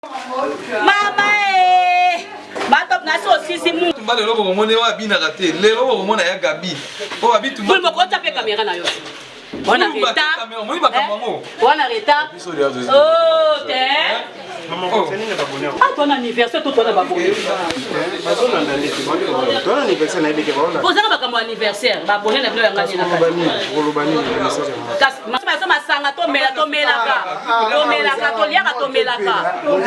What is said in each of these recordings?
Mama eh! Bato na so sisi mu. Tumba lelo bokomona ye abinaka te lelo bokomona ya Gabi. Oyo abi tumba. Bul bokota pe kamera na yo. Wana retard. Omoni makambo yango. Wana retard. Oh te. Ah, toi anniversaire to toi na babone. Ozanga makambo ya anniversaire babone na bino yanga nini na kati. Kasi masanga tomela tomelaka tomelaka toliaka tomelaka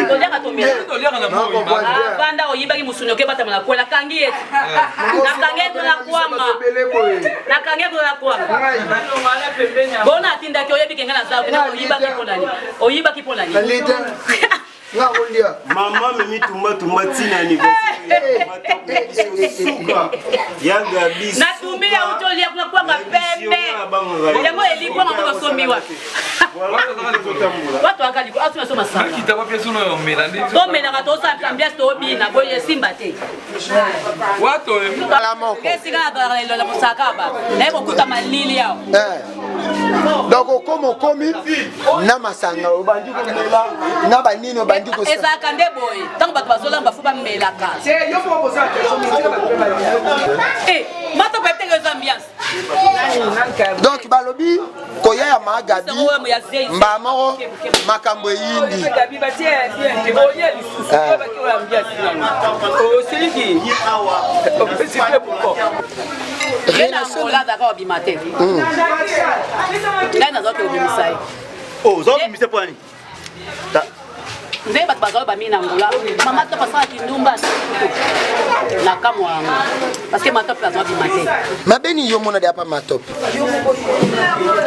toliaka tomelaka banda oyibaki mosuni oke batama na kwela kangi ye nakangi ye na kwanga nakangi ye na kwanga bona atindaki oyebi kenga naza oyibaki mpo nani oyibaki mpo nani nga kolia mama mimi tumba tumba tina anniversaire suka ya gabi natumbi ya uti olia kuna kwanga pembe yango eli kwanga mpo basombi wapi watu akaliko asima so masanga tomelaka tosala ambiance tobina boye esimba te esika nazalaka elola mosaka ba naye kokuta malili awa eh. Donc okoma okomi na masanga obandi komela na banini obandi ezalaka nde boye ntango bato bazolamba fo bamelaka eh, bato bayebi eza ambiance. Donc balobi koya ya magabi mbaa moko makambo eyindi. Ye na Angola azalaka obima te. Ngai nazalaki obimisa ye. Oh, oza obimisa mpo nani? Nde bato bazali bamii na Angola. Mama Top asala kindumba na kamwa yango. Parce que Matop azwa bima te. Mabeni yo mona de apa Matop.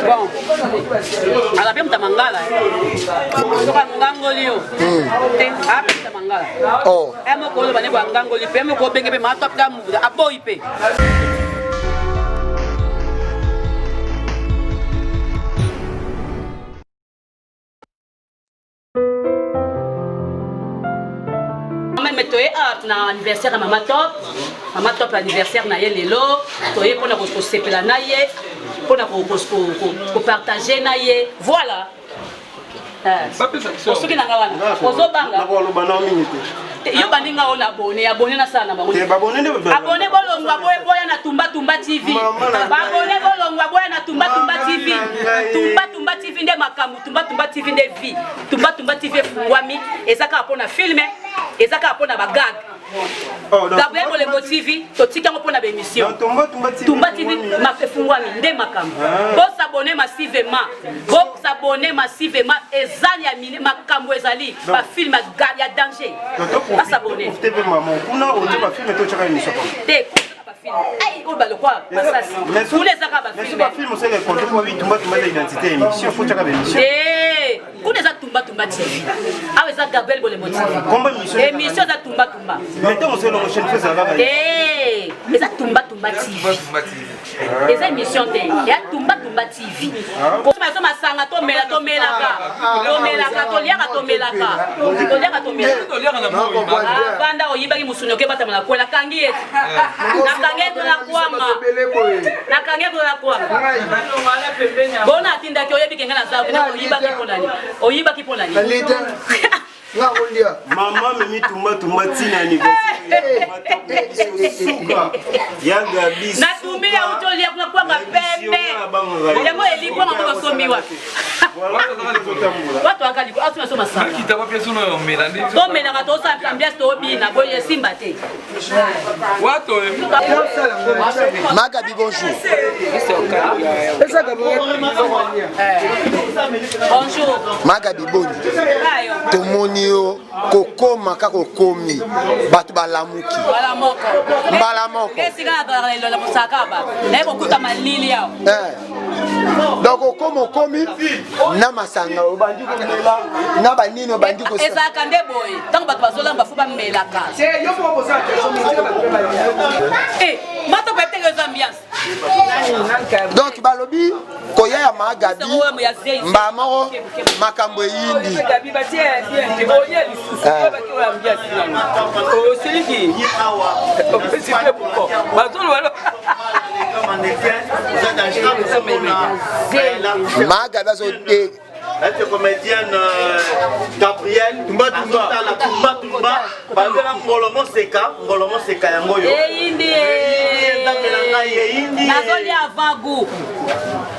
Bon. Ala pe muta mangala. Soka ngangoli yo. Te, ape muta mangala. Oh. Emo ko loba ne bwa ngangoli pe, emo ko benge pe Matop ka aboyi pe. Mais toye awa na anniversaire ya mama Top. Mama Top anniversaire na ye lelo, toye mpona kosepela na ye, mpona kopartage na ye. Voilà. Osoki na nga wana ozobanga nakoloba nao mingi te. Yo bandi nga oyo na abone abone nasala na bango Te, babone nde abone bolongwa boye boya na tumba tumba tv babone bolongwa boya na tumba tumba tv tumba tumba tv nde makambo tumba tumba tv nde vie tumba tumba tv efungwami eza kaka mpona filme eza kaka mpona bagag. Oh, donc, Gabriel Bolembo TV totiki yango mpona baémission Tumba Tumba TV Tumba TV efungwami nde makambo. Bosabone massivement, bosabone massivement, eza ya mine makambo ezali bafilme ya danger. Basabone te mpe mama kuna otie bafilme to otyaka émission te oyo balokwa masasi kuna ezaka bafilme osala ekonte mpo babi tumba tumba eza identité ya émission fo otyaka baémission kuna eza tumba tumba tv awa eza Gabriel Bolembo TV komba émission émission eza tumba tumba mais ntango osala longo chaîne fo ezala kaka eza tumba tumba tv eza émission te ya tumba tumba tv bazo masanga tomela tomelaka tomelaka toliaka tomelaka toliaka tomelaka banda oyibaki mosuni oke batama na kwela kangi ye nakangi ye na kwanga nakangi ye na kwanga bona atindaki oyebi kenga naza oyibaki mpo nani oyibaki mpo nani nga kolia mama mimi tumba tumba tina anniversaire suka ya gabi natumbi ya uti olia kuna kwanga pembe yango eli kwanga mpo basombi wapi watu akaliko asima so masanga tomelaka tosala ambiance tobina boye esimba te. Magabi bonjour. Bonjour. Magabi boni. Tomoni yo kokoma kaka okomi bato balamuki mbala moko mbala moko esika nazalaka elola mosaka ba naye kokuta malili awa eh. Donc okoma okomi na masanga obandi komela na banini obandi ezalaka nde boye ntango bato bazolamba fo bamelaka bato bayebi te eza ambiance. Donc balobi koya ya magabi mbaa moko makambo eyindi. Magabi azo. Ete comédienne euh, Gabriel Tumba Tumba. Azotala Tumba Tumba. Babela Ngolo Moseka, Ngolo Moseka yango yo. Eyindi. Nzambe na ngai eyindi. Nazolia avant goût.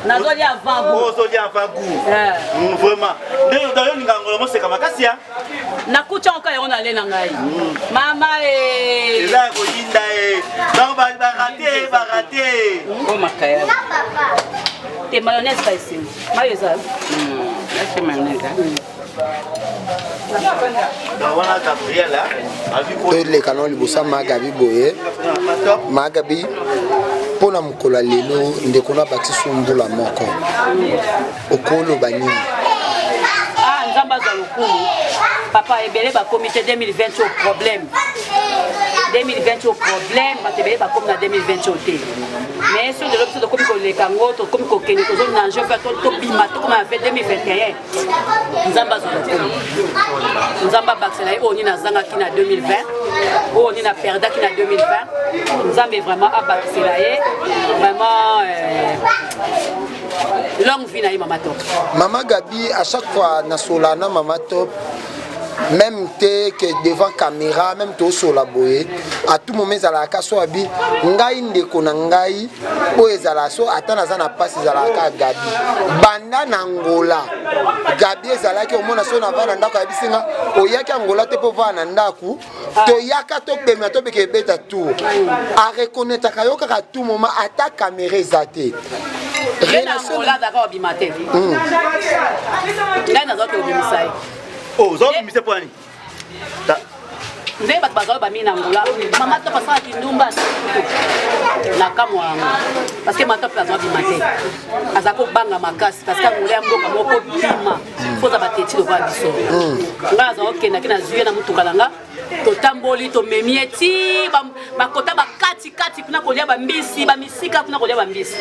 Nazolia avant goût. Ozolia avant goût. Eh. Vraiment. Ndenge d'ailleurs ninga Ngolo Moseka makasi ya. Nakuti yango kaka yango nale na ngai. Mama e. Eza ya koyinda e. Donc ba ba raté, ba raté. Oh makaya. Te mayonnaise ka esengo. Mayo eza. Nase mayonnaise. Wana Gabriel azwi toleka nao liboso ya magabi boye magabi mpo na mokolo ya lelo ndeko na bakisi mbula moko okoloba nini ah nzambe azwa lokumu papa ebele bakomi te 2020 oyo problème 2020 oyo problème bato ebele bakomi na 2020 oyo te mais soki lelo biso tokomi koleka yango tokomi kokende tozonange mpe tobima tokoma na 2021 nzambe azwa lokumu nzambe abakisela ye oyo nini azangaki na 2020 oyo nini aperdaki na 2020 nzambe vraiment abakisela ye vraiment euh, longue vie na ye mama top. Mama Gabi à chaque fois nasola na mama top même te que devant caméra même tosola boye à tout moment ezalaka so abi ngai ndeko na ngai oyo ezalaka so ata naza na mpasi ezalaka gabi banda na angola gabi ezalaki omona so navanda na ndako ayebisi nga oyaki angola te mpo ovanda na ndako toyaka tobema tobeka ebeta tour areconnaîtraka yo kaka tout moment ata caméra eza te relation azalaka obima te ngai nazalaki obimisa ye oh, ozobimisa mpo nani nde bato bazali bamii na ngola mama top asalaki ndumba na kamwa yango parce que mama top azwa bima te aza kobanga makasi parce que angola ya mboka moko bima foza bateti lokola biso ngai aza okendaki na zuye na motuka na nga totamboli tomemi ye ti bakota bakati kati kuna kolia bambisi bamisika kuna kolia bambisi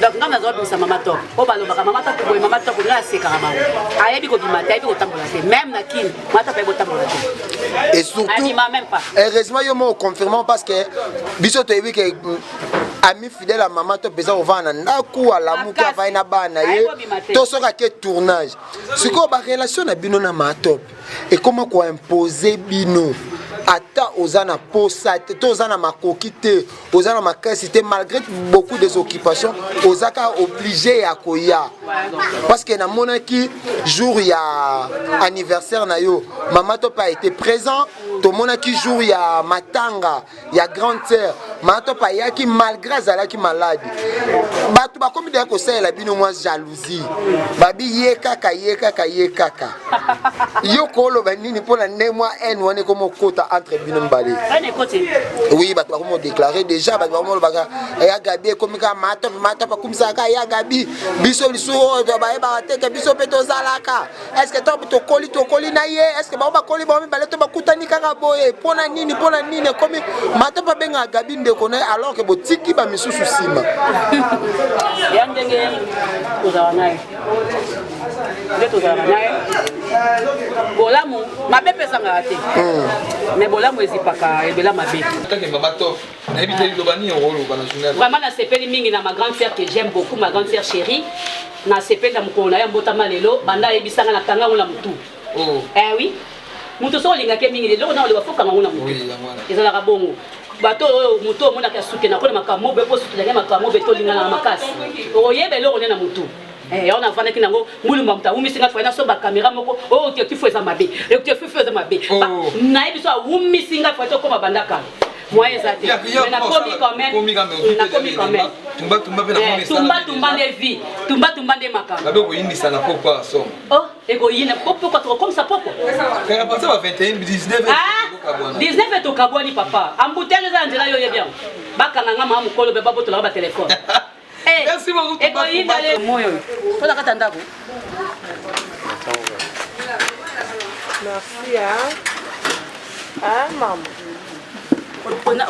donc ngai naza kobimisa mama top oyo balobaka mama top boye mama top ngai asekaka bango ayebi kobima te ayebi kotambola te même na kini mama top ayebi kotambola te et surtout abima même pas heureusement yo moko confirmant parce que biso toyebi ke ami fidèle ya mama to mpenza kovanda na ndako alamuki avai na bana ye to soki ake tournage sikoyo barelation na bino na matop ekoma koimpose bino ata oza na posa te to oza na makoki te oza na makasi te malgré beaucoup des occupations oza kaka obligé ya koya parce que namonaki jour ya anniversaire na yo mama top a été présent tomonaki jour ya matanga ya grande sœur mama top ayaki malgré azalaki malade bato bakomi deya kosalela bino mwa jalousie babi ye kaka ye kaka ye kaka yo koloba nini mpo na nde mwa haine wana ekomi okota entre bino mibale oui bato bakomi odeklare déjà bato bakomi olobaka ya gabi ekomi kaka matop matop akumisaka ya gabi biso lisusu oyo bayebaka teke biso mpe tozalaka est ce que to tokoli tokoli na ye est ce que bango bakoli bango mibale to bakutani kaka boye mpo na nini mpo na nini ekomi matop abengaka gabi ndeko na ye alors ke botiki bamisusu nsima ya ndenge tozala na ye nde tozalaka na ye bolamu mabe mpe ezangaka te mais bolamu ezipaka ebela mabe Kaka mama top nayebi te liloba nini okoloba na journal vraiment nasepeli mingi na ma grande sœur que j'aime beaucoup ma grande sœur chérie nasepeli na mokolo na ye mbotama lelo banda ayebisanga na kanga yango na motu oh. Eh oui moto soki olingaki mingi leloko na oloba fo kanga yango na motu Oui, yango wana. ezalaka bongo bato oyo motu omonaka suke na kona makambo mobe mpo suki nange makambo mobe tolinganaka makasi okoyeba eloko nde na motu Eh, yango nafandaki nango ngulumba moto awumisi nga fai nasomba kamera moko oyo objectif eza mabe objectif eza mabe Oh. nayebi so awumisi nga fai tokoma banda kala moyen eza te Mais nakomi quand même nakomi quand même tumba tumba mpe Eh, tumba tumba nde vie tumba tumba nde makambo babe koyindisa na pokwa somo oh ekoyinda pokwa tokokomisa pokwa kaka partir ba 21 19 Ah, 19 tokabwani papa embouteillage eza na nzela yo oyebi yango bakanga nga maa mokolo mpe babotolaka batelefone Merci beaucoup, Tumba ekoyinda Tumba. le moyo oyo toza kata ndako Merci, hein. Hein, maman?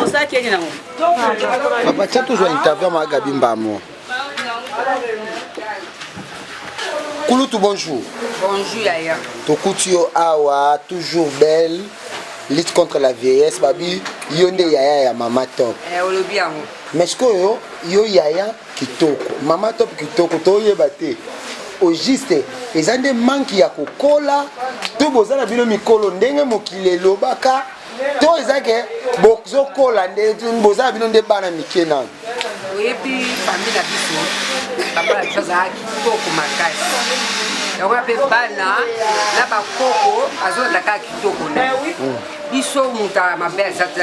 osalaki eni nango papa tia tozwa interview ma gabi mbamo kulutu bonjour Bonjour yaya. tokuti yo awa toujours belle lutte contre la vieillesse babi yo nde yaya ya mama top Eh, olobi yango. Mais sikoyo yo yaya kitoko mama top kitoko toyeba te. Au juste eza nde manque ya kokola to boza na bino mikolo ndenge mokili elobaka to eza ke bozokola nde boza na bino nde bana mike nano? Oyebi famille na biso, papa na biso azalaka kitoko makasi, yango mpe bana na bakoko azolanda kaka kitoko na biso. Moto ya mabe aza te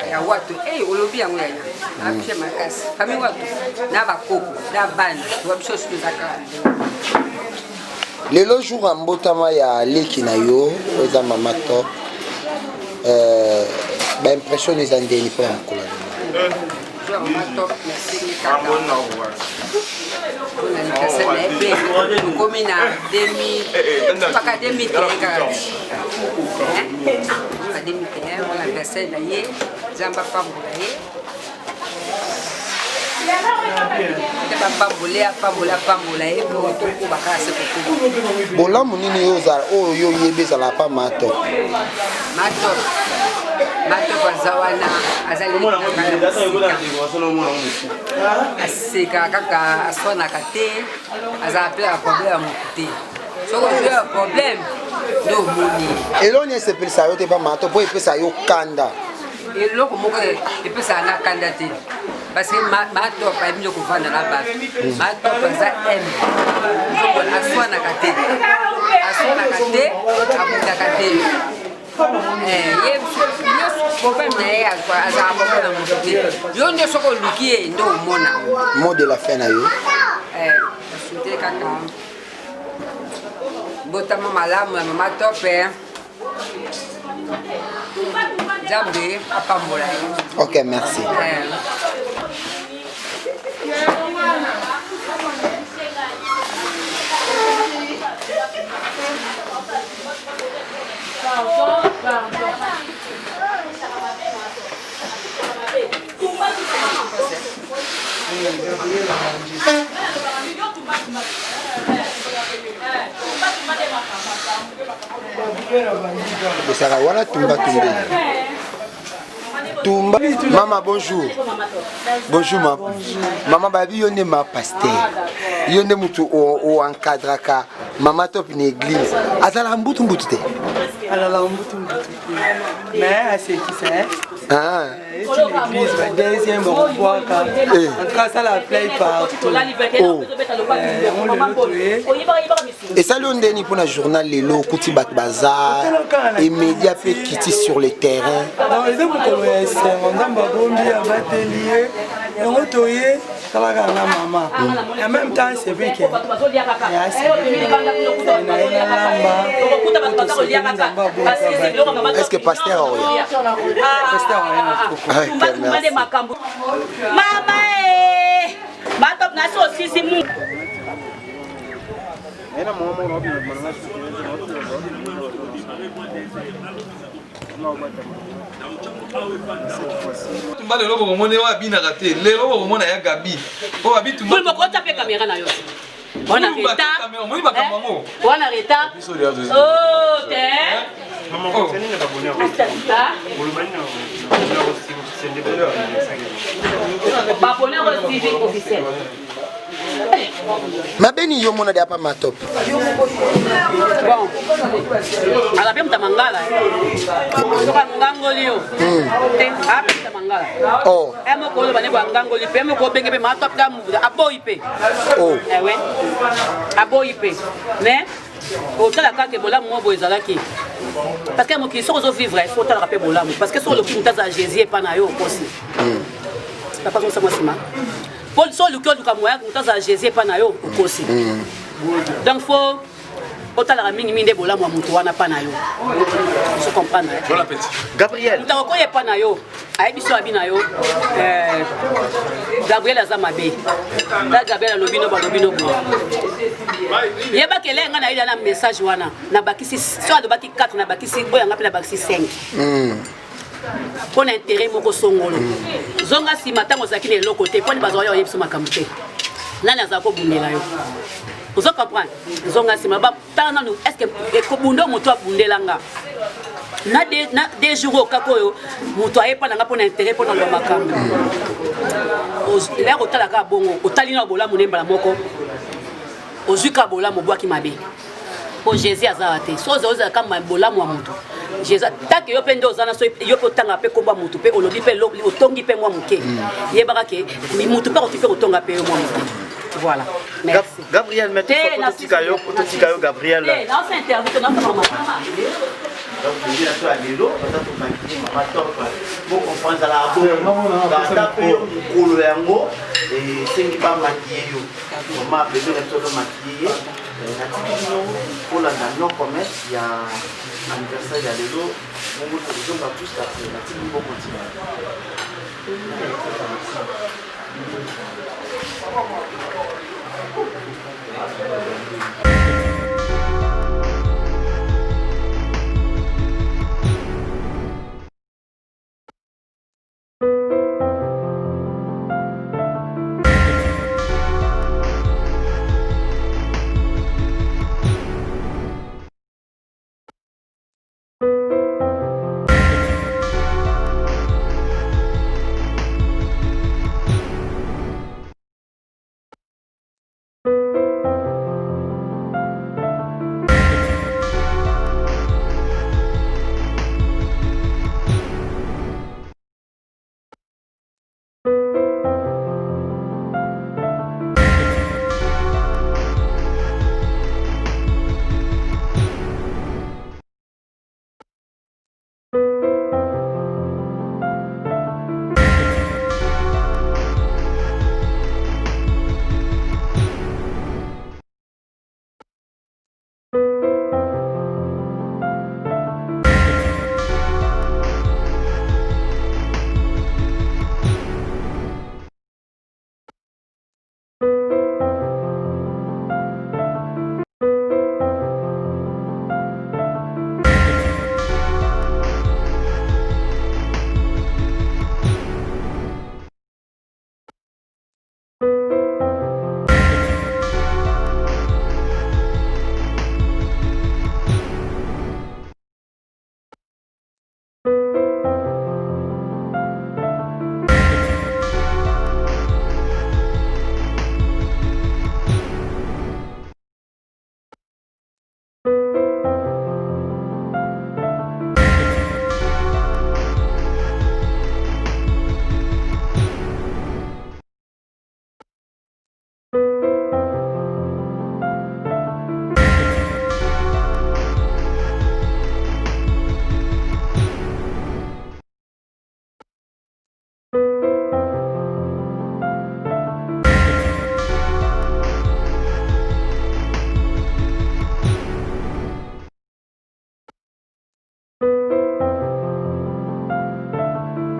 ya wato. Olobi yango yaya, afie makasi famille wato na bakoko na bana wa biso soki eza kaka. Lelo jour ya mbotama ya leki na yo oyo eza Mama Top, baimpression eza ndeni mpona mokolo ya lelo? Jour ya Mama Top, nasengi kaka mpona anniversaire na ye mpe tokomi na 2000 paka 2001 kaka na 2001 mpona anniversaire na ye. Nzambe apambola ye te, bapambole, apambola, apambola ye mpo tokoba kaka se kokoba. Bolamu nini yo ozala oyo yo oyebi ezala pa Mato? Matop, Matop aza wana, aza leki na ngai ya mosika. Asekaka kaka, aswanaka te, azala mpe na problème ya motu te. Soki ozwi ya problème nde omoni. Eloni esepelisa yo te pa Mato mpo epesa yo kanda? Eloko moko epesaka nga kanda te, parce que Matop ayebi nde kovanda na bato. Matop aza m aswanaka te, aswanaka te, abundaka te. Ye nyonso problème na ye, azala problème na moto te. Yo nde soki oluki ye nde omona. Mot de la fin na yo? Asute kaka botama malamu ya Mama Top, Nzambe apambola ye. Ok, merci. Pardon, pardon. Bosaka wana tumba tumbe tumba. Mama, bonjour. Bonjour ma mama. Babi yo nde ma pasteur, yo nde motu oencadraka Mama Top na église. Azalaka mbutu mbutu te? Alala mbutu mbutu te, mais asekisa. Ah. Église ba deuxième bakobwaka, en tout cas asala play partout. Oh. Yango lelo toye. Esali yo ndeni mpona journal lelo okuti bato baza emédia mpe kiti sur le terrain? Donc eza mokolo ya esengo, Nzambe abombi, abateli ye, yango toye talaka na mama. En même temps c'est vrai que na ye nalamba. Est ce que pasteur oya? Pasteur oya na koko. Ok, merci. Mama e bato nasi osisi mu. Tumba lelo bokomona oyo abinaka te, lelo bokomona ya Gabi oyo abi tumba. Moko ota mpe kamera na yo wana retard. Omoni makambo yango. Wana retard. Oh te. Oh. Babone Rose TV officiel. Mabeni yo mona de apa Matop? Bon, aza mpe moto ya mangala. Soki angangoli yo te, ape moto ya mangala. Oh. E moko oloba nde boangangoli mpe moko obenge mpe Matop ka aboyi mpe. Oh. Ewe aboyi mpe, mais otala kaka bolamu moko boye ezalaki, parce que mokili soki ozovivre, il faut otalaka mpe bolamu, parce que soki oloki moto azala Jésus epa na yo, okosi. Papa azongisa mwa nsima po so oluki oluka moya moto azala Jésus epa na yo, okosi. Donc faut otalaka mingimingi nde bolamu ya moto wana mpa na yo. Ozo comprendre? Bon appétit. Gabriel. Moto akokoya epa na yo, ayebi so abi na yo, Gabriel aza mabe ta. Gabriel alobi no, balobi no boye. Yebaki ele ngai nayeli na message wana, nabakisi so alobaki 4, nabakisi oyo yanga mpe nabakisi 5 mpo na intérêt moko songolo. Zonga nsima, ntango ozalaki na eloko te, mponi bazwa yo, oyebi so makambo te, nani azala kobundela yo? Ozo comprendre? Zonga nsima, tala nanu, est ce que ekobunda moto abundelanga na 2 jours oyo kaka oyo moto ayepa na nga mpo na intérêt, mpo na loba makambo lere? Otala kaka bongo, otali na bolamu ne mbala moko. Ozwi ka bolamu obwaki mabe. Po Jésus aza te. So oza ozala ka bolamu ya moto. Jésus tant que yo pe nde oza na so yo pe otanga pe komba moto pe olobi pe otongi pe mwa moke. Yebaka ke moto pe akoki pe kotonga pe yo mwa moke. Voilà. Merci. Gabriel, mais Te, tout totika yo, totika yo Gabriel. Te, na osa interview to na osa mama. Donc toyebi na biso ya lelo baza tomakili mama top bo comprendre ezalaka bongo ata mpe yo mokolo yango esengi bamakiye yo mama besoin na biso tomakiye ye natiki bino kolanda no commerce ya anniversaire ya lelo bongo tokozonga juste après natiki bino bokontinue.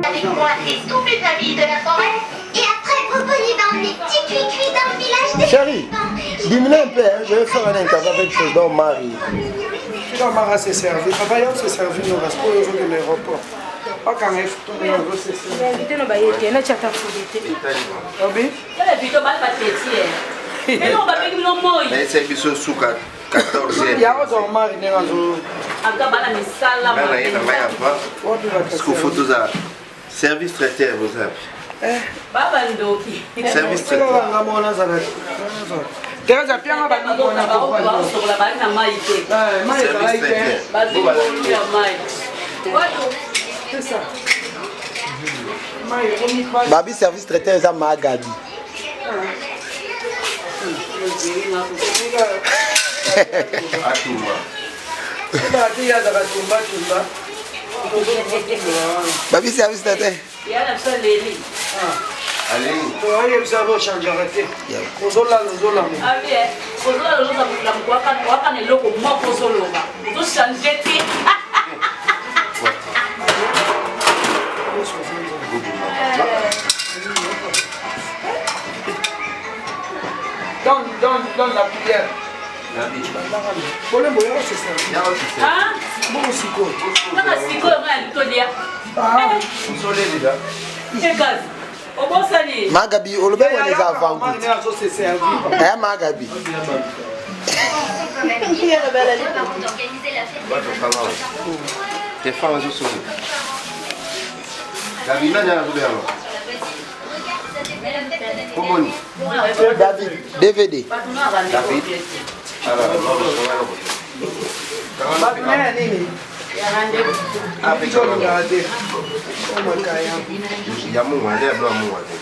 Avec moi et tous mes amis de la forêt. Et après, Boboni va emmener petit cuicui dans le village des Chérie, diminue un peu, hein, je vais faire un interview avec le président Marie. Président Mara s'est servi. Papa Yao s'est servi, nous restons aujourd'hui à l'aéroport. bakanga ye foto ndenge azoseseinvité no baye te natya ata fode te obi nayesaki biso suka 14 yango dormari ndenge azo nga na ye na ngai avant parceque faut toza service traiteur boza service traiteur nga moko nazala Teresa pianga ba nini wana basokola bali na mai te mai ezalaki te bazwi ngolu ya mai. C'est ça. Mai ekomi pasi. Babi service traiteur eza magabi. Atumba. Babi service traiteur. Oyebisa bochangeaka te ozolala ozolama ozolala ozolamuka waka na eloko moko ozoloba ozochange te. Donne, donne, donne la prière. Bolembo yao c'est ça. Bongo sikoyo. Kaka sikoyo ngai alitolia. Ekazi. Obosani. Magabi olobi wana eza avant goût. Aya Magabi. Telefone azosonga. Gabi nani azobenga? Komoni. David DVD. David. Bato ya nini? Tolingaka te. Omakaya. Ya mungwa nde ya bilo ya mungwa te.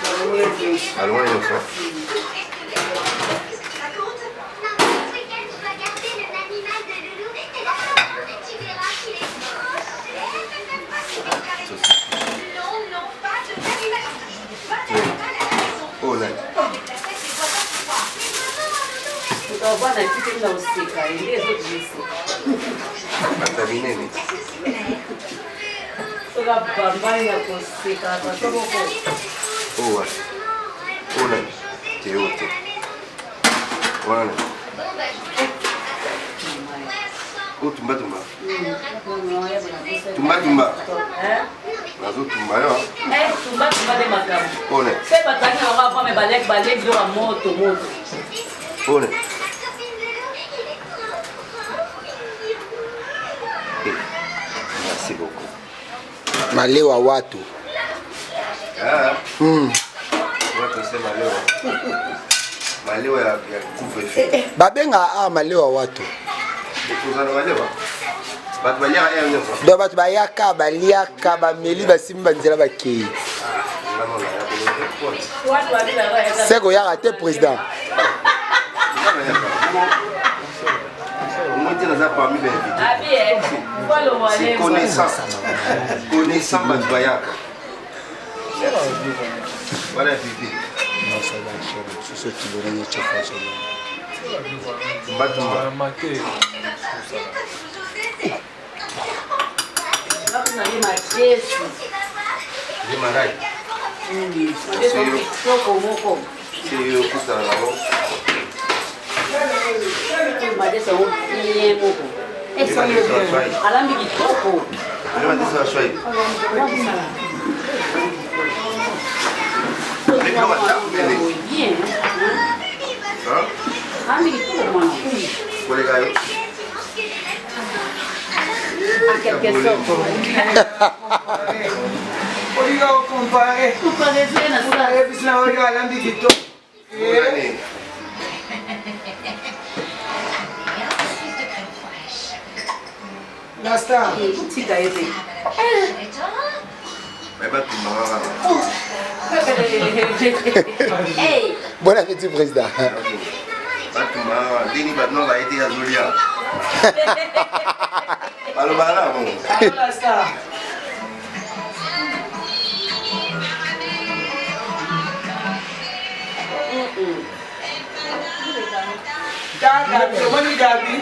Alongo nyonso. Oyo nani? Bana etikeli na oseka nde ezobimisa. Bato ya minene. Soka bambani na koseka bato moko. Oyo wapi? Oyo nani? Te oyo te. Wana nani? Oyo tumba tumba. Tumba tumba. Nazotumba yo. Tumba tumba nde makambo. Oyo nani? Se bato ayaki na bango avant me baleki baleki biloko ya moto moto. Oyo nani? Merci beaucoup. Malewa watu. Ah. Watu sema malewa. Malewa ya ya couvre-feu. Babenga a malewa watu. Kozala malewa. Bato baliaka air nyonso. Donc bato bayaka baliaka bameli basimbi banzela bakei. Se koyaka te président. Moi te naza parmi ba invités. C'est connaissant. Connaissant bato bayaka. Voilà pipi. Non, ça va, chérie. C'est ce qui veut dire Tumba tumba. Nde marai. Kitoko moko. Se yo okutana nango. Madeso yango bien moko. Alambi kitoko. Nde madeso ya swahili. Bien. Alambi kitoko mwana. Koleka yo. En quelque sorte. Olinga okompare. Oyebisi na oyo alambi kitoko. La star. Tika ye te. Batumba kaka. Bon appétit président. Batumba kaka. Ndeni bato no baye te azolia. Balobaka na bongo. La star. Gabi, omoni Gabi?